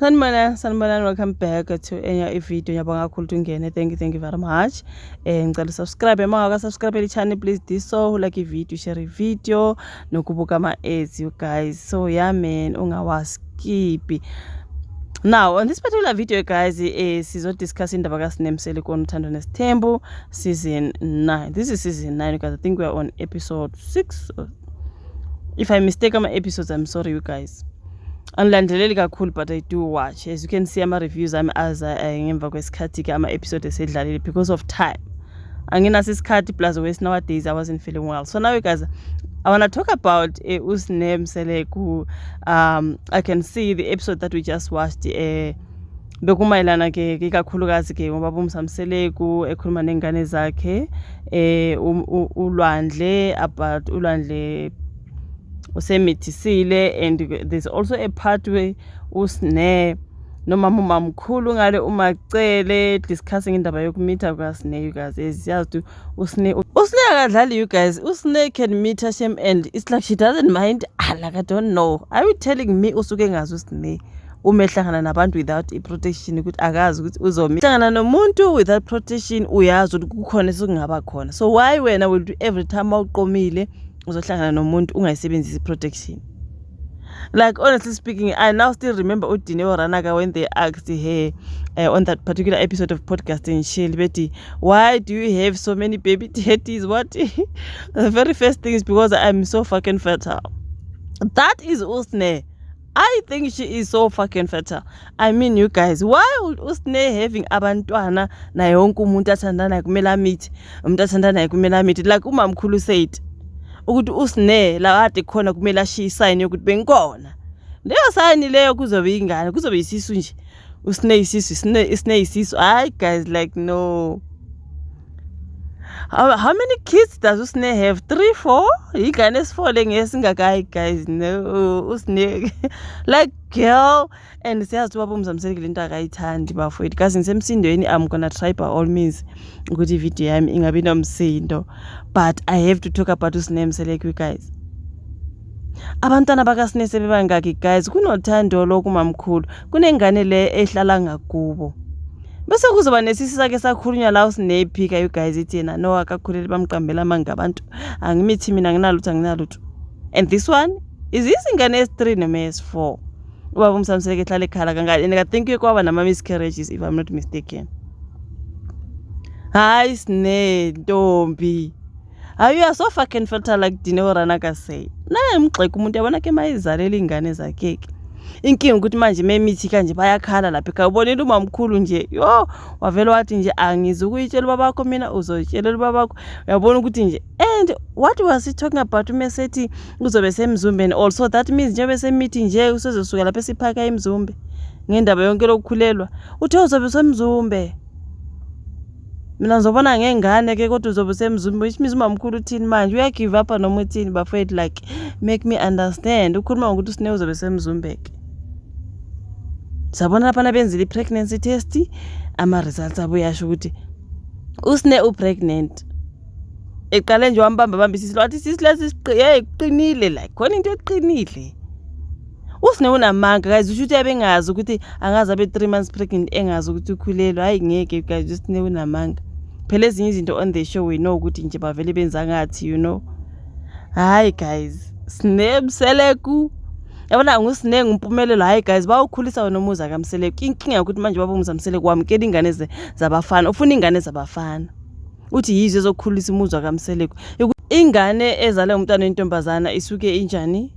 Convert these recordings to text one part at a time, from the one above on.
Sanibona, sanibonani, welcome back to enye ivideo. Ngiyabonga kakhulu ukuthi ungene. Thank you, thank you very much. Ngicela subscribe uma ungaka subscribe le channel, please do so, like ivideo, share ivideo nokubuka ama ads, you guys. So yeah man, ungawaskipi. Now on this particular video, guys, sizo discuss indaba kaSne Mseleku on Uthando Nesithembu season 9. This is season 9, guys. I think we are on episode 6. If I mistake ama episodes, I'm sorry, you guys. Angilandeleli kakhulu, but I do watch. As you can see, ama-reviews ami aza ngemva kwesikhathi ke ama-episode esedlalile because of time. Anginaso isikhathi, plus waste nowadays I wasn't feeling well. So now, you guys, I want to talk about uSne Mseleku. I can see the episode that we just watched, bekumayelana ke ikakhulukazi ke ngoba uMusa Mseleku ekhuluma nengane zakhe, uLwandle, about uLwandle usemithisile, and there's also a part where uSne nomama umamkhulu ngale uMaCele discussing indaba yokumitha kukaSne. You guys, siyazi ukuthi uSne akadlali, you guys. USne can meet shem and it's like she doesn't mind. Ah, like, I don't know, are you telling me usuke engazi uSne uma ehlangana nabantu without i-protection ukuthi akazi ukuthi uzohlangana nomuntu without protection? Uyazi ukuthi kukhona esokungaba khona, so why wena will do every time mawuqomile uzohlangana nomuntu ungayisebenzisi i-protection? Like, honestly speaking, I now still remember uDineo Ranaka when they asked her on that particular episode of Podcast and Chill, bethi, "Why do you have so many baby daddies?" What the very first thing is, "Because I'm so fucking fertile." That is uSne. I think she is so fucking fertile. I mean, you guys, why would uSne having abantwana naye wonke umuntu athandana naye kumele amithi, umuntu athandana naye kumele amithi? Like umamkhulu said ukuthi uSne la kade khona kumele ashiye isign yokuthi bengikhona. Leyo sign leyo kuzobe ingane, kuzobe isisu nje. USne isisu, Sne isisu. Hayi guys, like, no. How many kids does uSne have? Three, four? Ingane esi-four le ngesingakayi, guys. No, uSne, like, girl, and siyazi ubaba uMusa Mseleku lento akayithandi, bafowethu. Kazi ngisemsindweni, I'm gonna try by all means ukuthi ivideo yami ingabi nomsindo, but I have to talk about uSne Mseleku, you guys. Abantwana bakaSne sebebangaki, guys? Kunothando lokumamkhulu, kunengane le ehlala ngakubo, bese kuzoba nesisi sakhe sakhulunywa la uSinephika, you guys, ithi yena no, akakhulele, bamqambela amanga abantu, angimithi mina, anginalutho, anginalutho. And this one is this ingane esi-3 noma esi-4 ubaba uMusa Mseleku ehlala ekhala kangaka, and I think kwaba nama-miscarriages, if I'm not mistaken. Hayi Sne, ntombi, hayi, you are so fucking fertile, like Dineo Ranaka say. Naye mgxeka umuntu, yabona ke, mayizalela iy'ngane zakhe-ke. Inkinga ukuthi manje memithi kanje bayakhala lapha ekhaya. Ubonile umamkhulu nje, yo, wavele wathi nje, "Angizukuyitshela ubabakho mina, uzoyitshelela ubabakho." Uyabona ukuthi nje, and what was he talking about uma esethi uzobe semzumbeni also? That means njengoba esemithi nje usezosuka lapha esiphaka eMzumbe ngendaba yonke lokukhulelwa. Uthe uzobe usemzumbe, mina ngizobona ngengane ke, kodwa uzobe usemzumbe, which means umamkhulu uthini manje? Uyagive up noma uthini, bafowethu? Like, make me understand. Ukhuluma ngokuthi uSne uzobe semzumbe ke. Sabona laphana benzile i-pregnancy test, ama-results abuye asho ukuthi uSne u-pregnant. Eqale nje wambamba bamba isisu, wathi isisu lesi hey, kuqinile, like khona into eqinile. USne unamanga, guys. Usho ukuthi abengazi ukuthi angaze abe 3 months pregnant engazi ukuthi ukhulelwe? Hayi ngeke, guys, uSne unamanga. Phela ezinye izinto on the show, we know ukuthi nje bavele benza ngathi. Hayi guys, Sne Mseleku, yabona, nguSne, nguMpumelelo. Hayi guys, bawukhulisa wena umuzi kaMseleku. Inkinga yokuthi manje baba uMusa Mseleku wamukela ingane zabafana, ufuna ingane zabafana, uthi yizo ezokhulisa umuzi kaMseleku. Ingane ezalwe umntwana wentombazana isuke injani?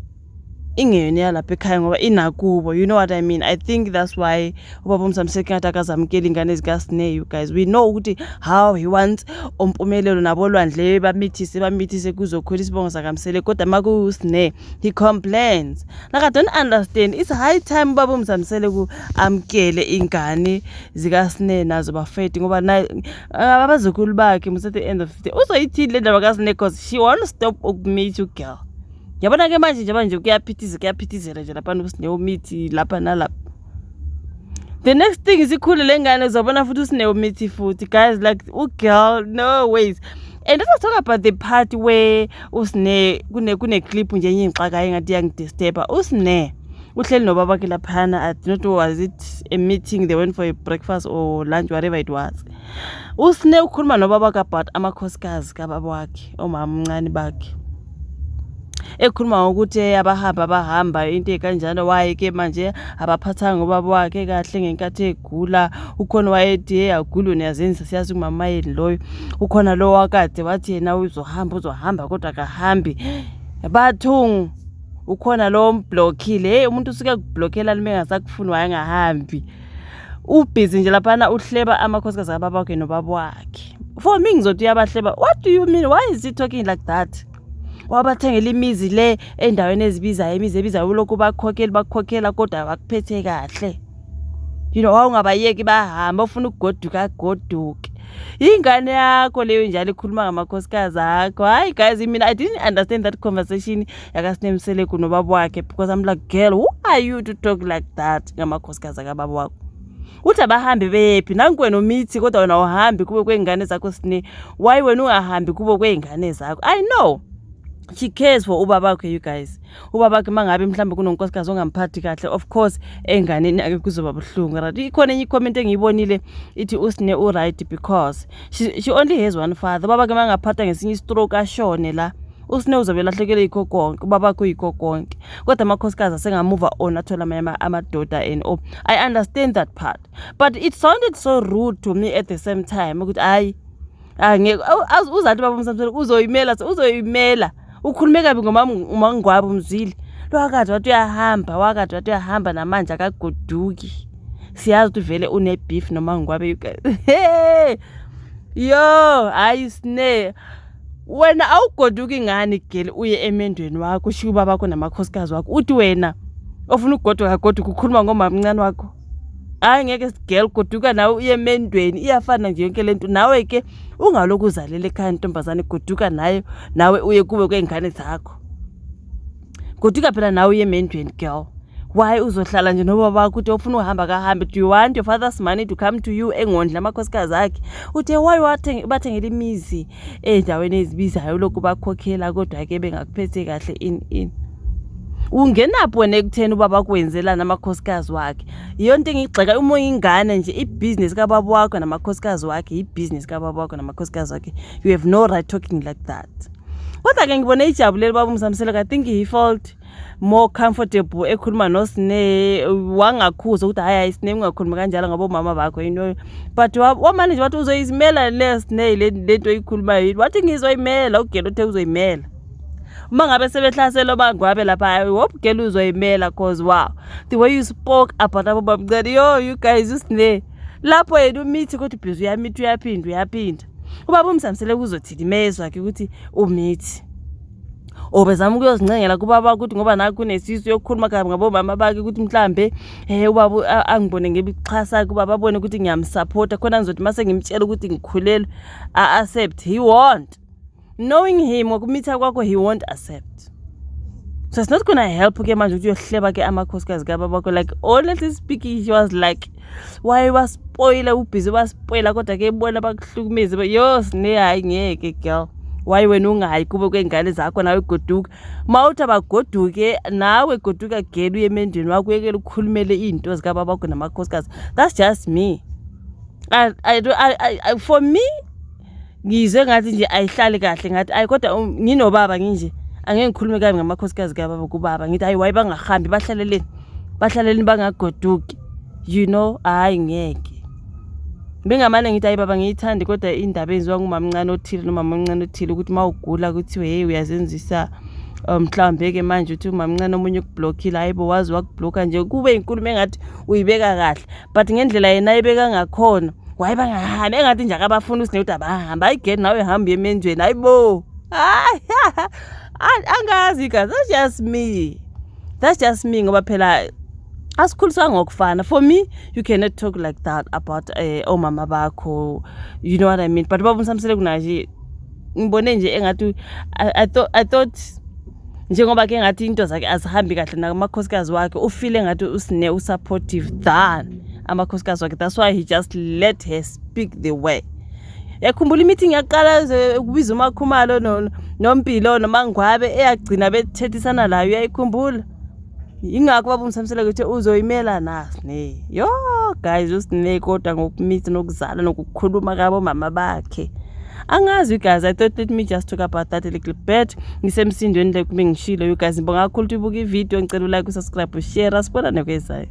Ingeyona yalapha ekhaya ngoba inakubo, you know what I mean? I think that's why ubaba uMusa Mseleku ngathi akazamukeli ingane zikaSne. You guys, we know ukuthi how he wants oMpumelelo naboLwandle bamithise, bamithise, kuzokhula isibongo sakaMseleku, kodwa makuwuSne he complains. Like, I don't understand. It's high time ubaba uMusa Mseleku amkele ingane zikaSne nazo, bafethu, ngoba abazukulu bakhe mos. At the end of the day, uzoyithini le ndaba kaSne? 'Cause she won't stop ukumeet ugirl. Yabona-ke manje, njengoba nje kuyaphithizela, kuyaphithizela nje laphana, uSne umithi lapha nalapha, the next thing isikhule le ngane, uzobona futhi uSne umithi futhi. Guys, like, ugirl, no ways. And let's talk about the part where uSne kune clip nje enye ingixakayo engathi iyangidisturba. USne Uhleli nobaba wakhe laphana. I do not know, was it a meeting, they went for a breakfast or lunch, whatever it was. USne ukhuluma nobaba wakhe about amakhosikazi kababa wakhe, omama omncane bakhe, ekhuluma ngokuthi abahamba abahamba into ey'kanjalo. Waye-ke manje abaphathanga ubaba wakhe kahle ngenkathi egula. Ukhona wayethi, "Hey, awuguli wena, uyazenzisa." Siyazi umama yeni loyo. Ukhona lo wakade wathi yena uzohamba, uzohamba, kodwa akahambi bathungu. Ukhona lo omblockile. Hey, umuntu usuke kublockela lime engasakufuni, wayengahambi. Ubhizi nje laphana, uhleba amakhosikazi kababa wakhe nobaba wakhe. For me, ngizothi uyabahleba. What do you mean? Why is he talking like that? Wabathengela imizi le endaweni ezibizayo, imizi ebizayo, ulokhu bakhokhela, bakhokhela, kodwa bakuphethe kahle. Wawungabayeki bahamba, ufuna ukugoduka agoduke. Ingane yakho leyo njalo ikhuluma ngamakhosikazi akho. Hayi guys, mina I didn't understand that conversation yakaSne Mseleku nobaba wakhe, because I'm like, "Girl, who are you to talk like that ngamakhosikazi akababa wakho?" Uthi abahambi beyephi? Nanku wena umithi, kodwa wena awuhambi kube kwey'ngane zakho. Sine, why wena ungahambi kube kwey'ngane zakho? I know she cares for ubaba wakhe, you guys. Ubaba wakhe, mangabe mhlawumbe kunonkosikazi ongamphathi kahle, of course enganeni yakhe kuzoba buhlungu, right? Ikhona enye i-comment engiyibonile ithi uSne u-right because she only has one father. Ubaba wakhe mangaphatha ngesinye i-stroke ashone la, uSne uzobe lahlekele yikho konke. Ubaba wakhe uyikho konke, kodwa amakhosikazi asenga-move on, athole amanye amadoda and oh, I understand that part, but it sounded so rude to me at the same time ukuthi hayi, angeke uzathi baba uMsamsela uzoyimela, uzoyimela. Ukhulume kabi ngoMaNgwabe, umzwile lo wakade wathi uyahamba, wakade wathi uyahamba, namanje akagoduki. Siyazi ukuthi vele une-beef noMaNgwabe, you guys. Hey, yo, hayi Sne, wena awugoduki ngani, girl? Uye emendweni wakho, ushiye ubaba wakho namakhosikazi wakho. Uthi wena ofuna ukugoduka agoduke, ukhuluma ngomamncane wakho. Hayi ngeke girl, goduka nawe uye emendweni. Iyafana nje yonke lento. Nawe ke ungalokhu uzalela ekhaya, ntombazane. Goduka nayo nawe, uye kube kwey'ngane zakho. Goduka phela nawe uye emendweni, girl. Why uzohlala nje nobaba wakho? Uthi ufuna uhamba kahambe. Do you want your father's money to come to you engondla amakhosikazi akhe? Uthe why bathengela imizi ey'ndaweni ezibizayo, lokhu bakhokhela, kodwa-ke bengakuphethe kahle in ungenaphi wena ekutheni ubaba kwenzelani amakhosikazi wakhe? Iyona into engiyigxeka. Uma uyingane nje, ibhizinisi kababa wakho namakhosikazi wakhe, ibhizinisi kababa wakho namakhosikazi wakhe. You have no right talking like that. Kodwa-ke ngibone ijabulele baba uMsamsela. I think he felt more comfortable ekhuluma noSne. Wangakhuza ukuthi, "Hayi, hayi Sne, ungakhulumi kanjalo ngabomama bakho." But wamane nje wathi uzoyimela le Sne lento oyikhulumayo yini. Wathi ngizoyimela. Ugela uthe uzoyimela uma ngabe sebehlasela oMaNgwabe lapha. I hope, girl, uzoyimela, 'cause wow, the way you spoke about abobamncane. Yo, you guys, uSne lapho yena umithi, kodwa ubhizi uyamithi, uyaphinda, uyaphinda. Ubaba uMsamsele kuzothini mezwa-ke ukuthi umithi or bezama ukuyozincengela kubaba ukuthi ngoba nakho kunesisu yokukhuluma kabi ngabomama bakhe, ukuthi mhlambe ubaba angibone ngebixhasa, kubaba abone ukuthi ngiyamsupporta khona, ngizothi mase ngimtshela ukuthi ngikhulelwe a-accept. He won't. Knowing him, ngokumitha kwakho, he won't accept. So it's not gonna help ke manje ukuthi uyohleba ke amakhosikazi kababa bakho. Like, honestly speaking, she was like, why waspoila, ubhizi waspoila, kodwa ke bona bakuhlukumeze. Yo Sne, hayi ngeke girl. Why wena ungayi kube kwey'ngane zakho nawe? Goduka. Ma uthi abagoduke, nawe goduka girl, uye emendweni wakho, uyekele ukukhulumele iy'nto zikababa wakho namakhosikazi. That's just me. I, for me, ngizwe ngathi nje ayihlali kahle, ngathi ayi, kodwa nginobaba nginje, angeke ngikhulume kabi ngamakhosikazi kababa kubaba, ngithi hayi, why bangahambi, bahlaleleni, bahlaleleni, bangagoduki? Hhayi ngeke. Bengamane ngithi, "Hayi baba, ngiyithandi," kodwa indaba eyenziwa ngumamncane othile nomama omncane othile, ukuthi uma ugula kuthiwe, "Hey, uyazenzisa." Mhlawumbe-ke manje uthi umamncane omunye ukublockile. Hayi bo, wazi wakublocka nje, kube inkulumo engathi uyibeka kahle, but ngendlela yena ayibeka ngakhona, waye bangahambi, engathi nje akabafuni uSne ukuthi abahambi. Hayi girl, nawe hamba uye emendweni. Hayi bo, hayi, angazi guys, that's just me, that's just me, ngoba phela asikhuliswa ngokufana. For me, you cannot talk like that about omama bakho, you know what I mean? But baba uMsamsele kunaje ngibone nje engathi I thought njengoba ke ngathi into zakhe azihambi kahle namakhosikazi wakhe, ufile ngathi uSne usupportive than amakhosikazi wakhe. That's why he just let her speak the way. Yakhumbula i-meeting yaqala ukubiza uMakhumalo noMpilo noMaNgwabe, eyagcina bethethisana layo? Uyayikhumbula? Ingakho baba uMusa Mseleku uthe uzoyimela na Sne. Yo guys uSne kodwa ngokumitha nokuzala nokukhuluma kabo mama bakhe. Angazi you guys, I thought let me just talk about that a little bit. Ngisemsindweni le kube ngishilo you guys. Ngibonga kakhulu ukuthi ubuka ivideo, ngicela ulike, usubscribe, ushare. Sibonane kwezayo.